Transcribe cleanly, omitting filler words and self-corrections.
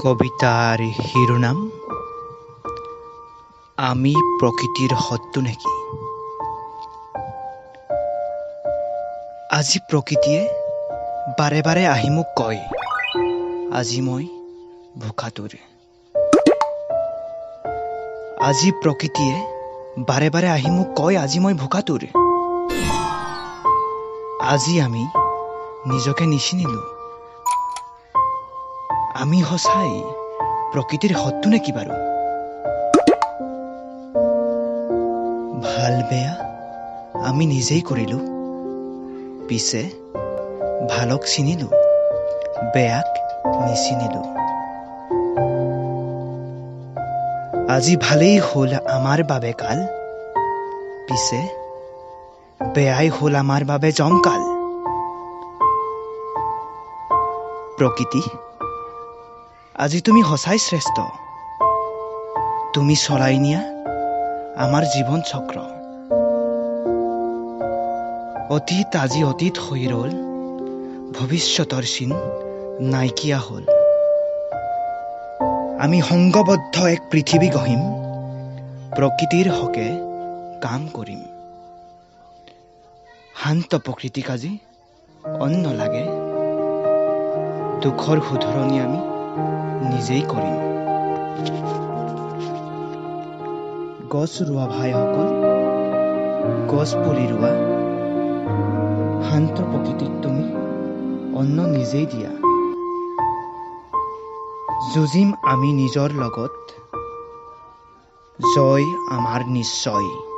কবিতাৰ শিৰোনাম আমি প্ৰকৃতিৰ শত্ৰু নেকি? আজি প্ৰকৃতিয়ে বাৰে বাৰে আহি মোক কয়, আজি মই ভোকাতুৰ। আজি প্ৰকৃতিয়ে বাৰে বাৰে আহি মোক কয়, আজি মই ভোকাতুৰ। আজি আমি নিজকে নিচিনিলো। আমি সঁচাই প্ৰকৃতিৰ শত্ৰু নেকি বাৰু? ভাল বেয়া আমি নিজেই কৰিলো, পিছে ভালক চিনিলো, বেয়াক নিচিনিলো। আজি ভালেই হ'ল আমাৰ বাবে কাল, পিছে বেয়াই হ'ল আমাৰ বাবে জংকাল। প্ৰকৃতি, আজি তুমি সঁচাই শ্ৰেষ্ঠ। তুমি চলাই নিয়া আমাৰ জীৱন চক্ৰ। অতীত আজি অতীত হৈ ৰ'ল, ভৱিষ্যতৰ চিন নাইকিয়া হ'ল। আমি সংঘবদ্ধ এক পৃথিৱী গঢ়িম, প্ৰকৃতিৰ হকে কাম কৰিম। শান্ত প্ৰকৃতিক আজি অন্ন লাগে, দুখৰ শুধৰণি আমি নিজেই কৰিম। গছ ৰোৱা ভাইসকল, গছ পুলি ৰোৱা। শান্ত প্ৰকৃতিক তুমি অন্ন নিজেই দিয়া। যুঁজিম আমি নিজৰ লগত, জয় আমাৰ নিশ্চয়।